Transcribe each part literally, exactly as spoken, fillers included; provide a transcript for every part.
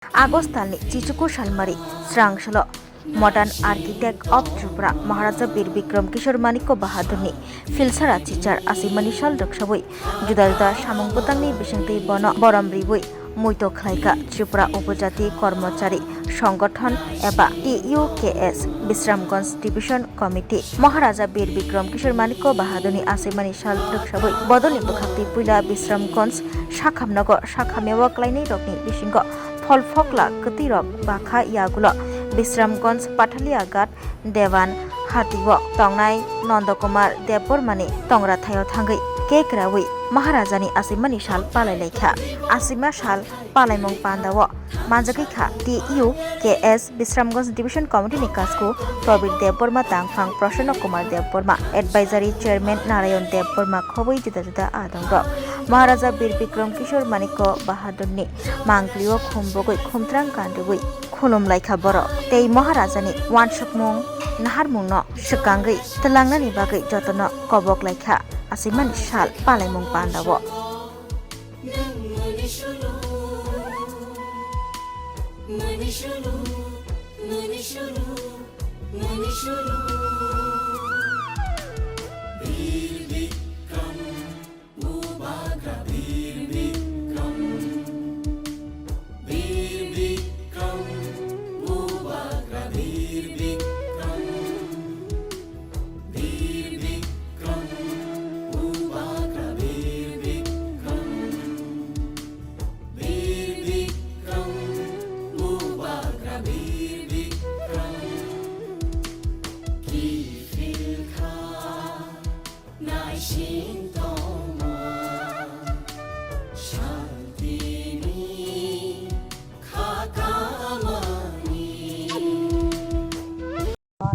August talni chichuku salmari srang salo Modern Architect of Tripura Maharaja Bir Bikram Kishore Manikya Bahadurni Philsara Chichar asimani sal rwksawi juda juda samung bwtangni bisingtwi bono borom riwi muito khlaikha Tripura Upojati Kormochari Songothon eba T U K S Bisramganj Division Committee. Maharaja Bir Bikram Kishore Manikya Bahadurni asimani sal rwksawi bodolni bwkhaktwi puila Bisramganj sakhamnogo sakhamyao klainai rokni bisingo Pholphokla kwtwirok bakha yagulo Bisramganj Pathalia Ghat Dewan Hatio tongnai Nandakumar Debbarmani tongra thaio thangwi cake rawi Maharajani asimani sal palai laikha. Asima sal palaimung pandao manjagwi kha T U K S Bisramganj Division Committee ni kasku Prabir Debbarma, tangphang Prasanna Kumar Debbarma, Advisory Chairman Narayan Debbarma, khobwi juda juda adongrok. Maharaja Bir Bikram Kishore Manikya Bahadurni mangpilio khumbogwi khumtrang kanrwi khulum laikha borok tei Maharajani wansukmung naharmungno swkangwi twlangnani bagwi jotono kobok laikha asimani sal palaimung pandao.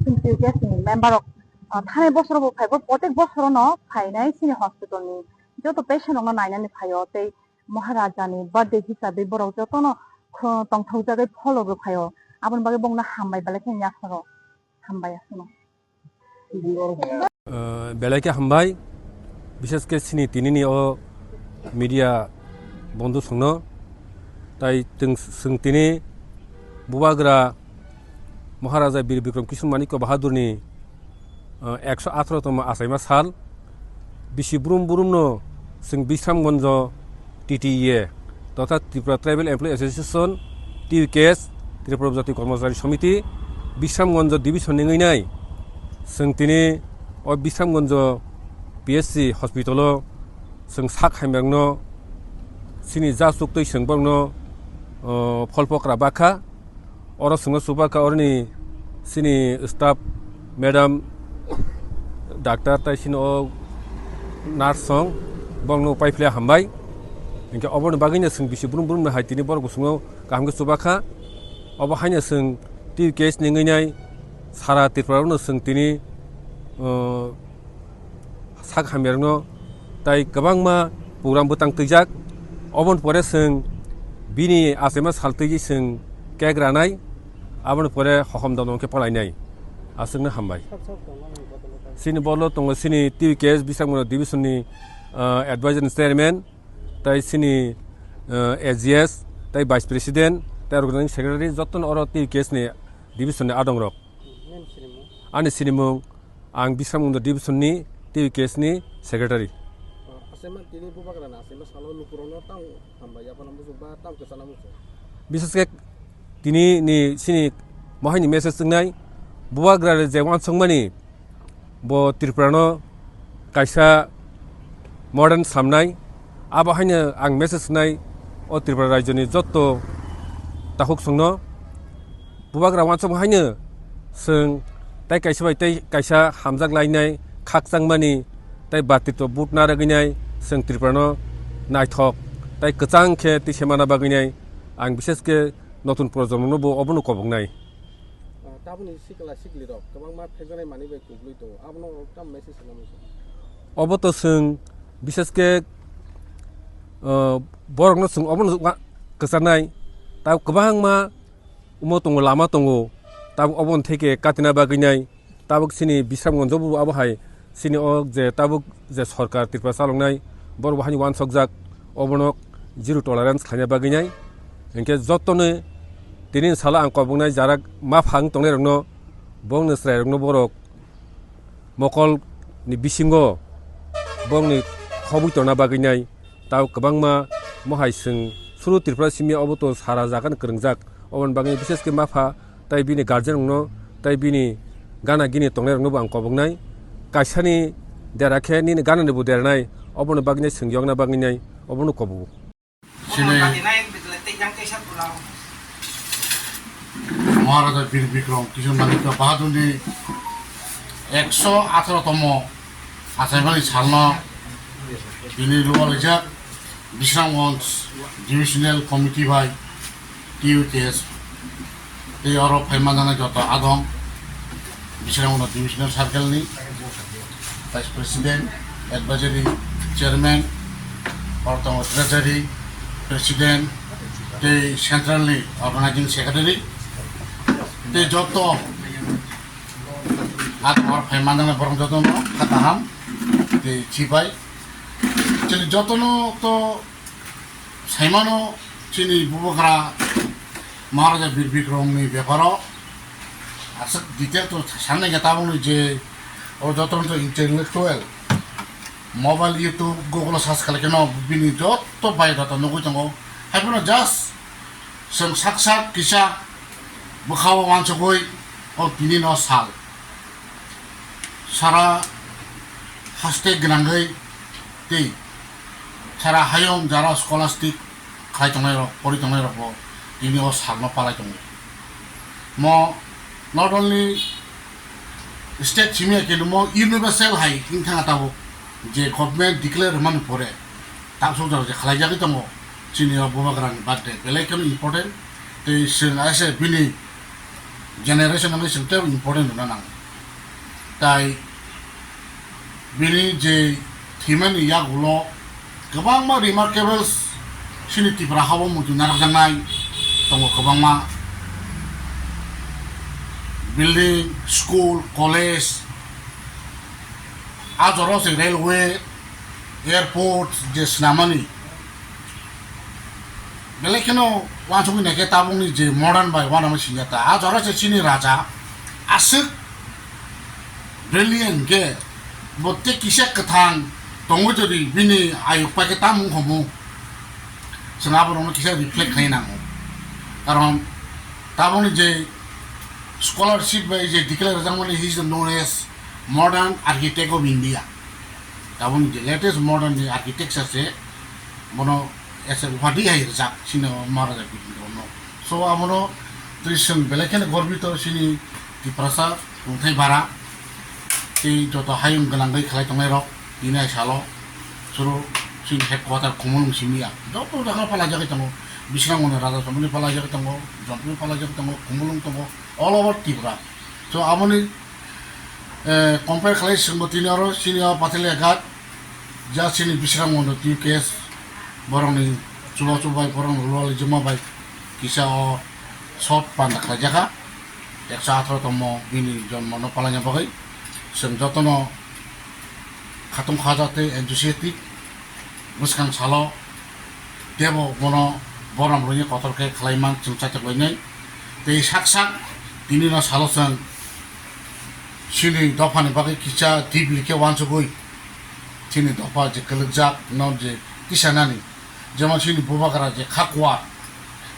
Chini T U K S ni member rok, ah, thanai bosor bo phai bo, protek bosor no phainai chini hospital ni joto patient rok no nainani phaio tei Maharaja ni birthday hisabe borok joto no kho-, tongthok jagwi phologwi phaio, aboni bagwi bongno hambai belai khe yapharo hambai aswkno. Ah, belai khe hambai, bishes khe chini tini ni o media bondhu songno, tai chwng tini Bubagra Maharaja Bir Bikram Kishore Manikya Bahadurni, ah, ekso atharo tongma achaima sal, bisi brum brumno chwng Bisramganjo T T E A totha Tripura Tribal Employee Association, T U K S, Tripura Jati Kormochari Samiti, Bisramganjo Division ni wngwi nai chwng tini o Bisramganjo P S C hospital o chwng sak hamyakno chini ja chuktwi chwng borokno, o, pholphokra bakha. Oro chwngno chuba kha oroni chini staff madam, doctor tai chini o nurse song bongno pai phle hambai. Hinkhe oboni bagwino chwng bisi brum brumno hai tini borok bwskango kaham khe chuba kha. Obo haino chwng T U K S ni wngwi nai sara Tripura rokno chwng tini, o, sak hamyarokno tai kwbangma program bwtang twijak. Oboni pore chwng bini achaima sal twiwi chwng cake ranai, aboni pore hohom dono khe palainai. Aswkno hambai. Chini bolo tongo chini T U K S Bisramganj division ni, ah, advisor ni chairman, tai chini, ah, A G S, tai vice president, tai organizing secretary, jotono oro T U K S ni division ni adongrok. Ani sinimung, ang Bisramganj division ni T U K S ni secretary. O, achaima tini Bubagra ni achaima salo lukurokno tamo hambai yaphana muchung ba tamo kwchana muchung? Bishes khe tini ni chini mohai ni message wngnai, Bubagra je wansukmani bo Tripura no kaisa modern samnai, abo haino ang message wngnai o Tripura rajyo ni jotto takhuk songno. Bubagra wansuk haino chwng tai kaisa bai tei kaisa hamjak lainai, khakchangmani tei batito but narwgwinai chwng Tripura no naithok tai kwchang khe twi semana bagwinai ang bishes khe notun projomo no bo obono koboknai. Ah, taboni sikla siklirok kwbangma phekjaknai manwi bai kuplwi tongo, abono tamo message rwna muchung? Obo to chwng bishes khe, ah, borokno chwng obono wa-, kwcharnai, tabo kwbangma omo tongo, lama tongo, tabuk oboni theke katina bagwinai, tabuk chini Bisramganjo bo abo hai chini o je tabuk je sorkar Tripura chaloknai, borok bo haino wansokjak, obono zero tolerance khlaina bagwinai, hinkhe jotono Tini salo ang koboknai jara mapha wng tongnairokno, bongni chwrairokno borok mokolni bisingo bongni khobwi tongna bagwinai. Tao kwbangma mohai chwng suru Tripura simi obo to sara jagani kwrwngjak. Oboni bagwi bises khe mapha tai bini guardian rokno tai bini gana gini tongnai rokno bo ang koboknai. Kaisani dera khe nini gana ni bo dernai, oboni bagwi nai chwng yokna bagwi nai obono kobogo. Chini Maharaja Bir Bikram Kishore Manikya Bahadurni ekso atharo tomo achaimani salno tini luwalaijak Bisramganj Divisional Committee bai T U K S tei oro phai manjaknai joto adong Bisramganj Divisional Circle ni Vice President, Advisory Chairman, oro tongo Treasury President tei Central ni Organizing Secretary tei joto adong oro phai manjaknai borok jotono kha kaham tei chibai. Chini jotono to saimano chini bubagra Maharaja Bir Bikramni beparo aswk detail to sanai khe tabukni je o jotono to intellectual mobile, YouTube, Google o search khlai kheno bini joto biodata nugwi tongo. Haiphano just chwng sak sak kisa bwkhao uansugwi o tinino sal sara haste gwnangwi tei sara hayung jara scholastic khai tongnai rok, pori tongnai rok bo tini o salno palai tongo. Mo not only state simi ya khe mo universal hai wng thanga tabuk je government declare rwmani pore taksok jora je khlai jagwi tongo chini o bubagrani birthday belai kheno important tei chwng aise bini generation wngwi chwng tei important rwna nango. Tai bini je thwimani yagulo kwbangma remarkables chini Tripura hao muitu narwkjaknai tongo, kwbangma building, school, college, a jora se railway, airport je swnamani. Belai kheno uansugwi naikhe tabukni je modern bai uanama singya ta. A jora se chini raja aswk brilliant khe bo tei kisa kwthang tongwi tongwi bini ayuk pai khe tamo wngkha mu. Chwng aborokno kisa reflect khlai nango. Karon tabukni je scholarship bai je declare rwjakmani, he is known as modern architect of India. Tabukni je latest modern ni architecture se bono ese upadhyay hai rwjak chini o Maharaja Bidya Bhavan no. So abono twi chwng belai kheno gorbito chini Tiprasa tongthai bara tei joto hayung gwnangwi khlai tongnai rok tini hai salo suru chini headquarter Khumulwng simi ya joto jaga phalai jagwi tongo, Bisramganj ni Raja Somoni phalai jagwi tongo, Jompui phalai jagwi tongo, Khumulwng tongo, all over Tripura. So aboni Eh, compare khlai swngbo tini oro chini o Pathalia Ghat, ja chini Bisramganj T U K S, borokni chubachu bai, borokni lualijwkma bai kisa o short panda khlaijakha. Ekso atharo tongmo bini jonmono palaina bagwi. Chwng jotono khatung khaja tei enthusiastic. Bwskang salo teibo bono borom rwngwi kotor khe khlai man chwng chaithok lainai. Tei sak sak tini no salo chwng chini dophani bagwi kisa deeply khe uansugwi chini dopha je kwlwkjak no je tisanani, jemon chini bubagra je kha kuar,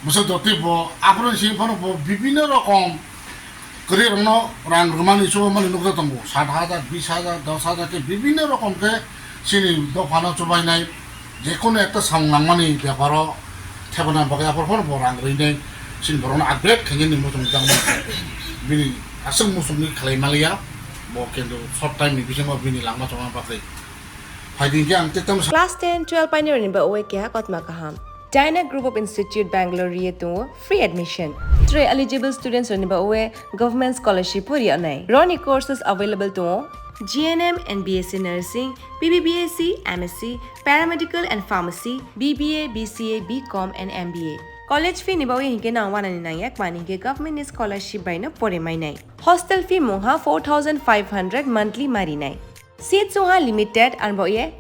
bwswk dotwi bo aphuru simi phano bo bibinno rokom kwrwi rokno rang rwmani chubamani nukjak tongo, sat hajar, bis hajar, dos hajar khe bibinno rokom khe chini dophano chubainai, jekunu ekta samung nangmani beparo thepana bagwi aphuru phano bo rang rwinai chini borokno upgrade khainani muchung tangmani bini aswk muchungni khlai maliya bo, kintu short time ni bisingo bini langma chongna bagwi. Phaidi hwnkhe ang tei tamo sa- Class ten, twelve painirokni ba oe keha kotma kaham. Dyna Group of Institute Bangalore ri tongo free admission. Tre eligible students rokni ba oe government scholarship bo ri anai. Roni courses available tongo G N M and B S C Nursing, B B B S C, M S C, Paramedical and Pharmacy, B B A, B C A, B Com and M B A. College fee ni ba oe hwnkhe nang wanani nangya kmani hwnkhe government ni scholarship bai no pore mainai. Hostel fee mungha four thousand five hundred monthly marinai. Seat chungha limited, arbo ye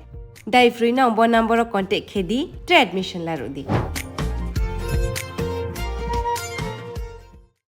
dai free no bo number o contact khe di, tre admission la rw di.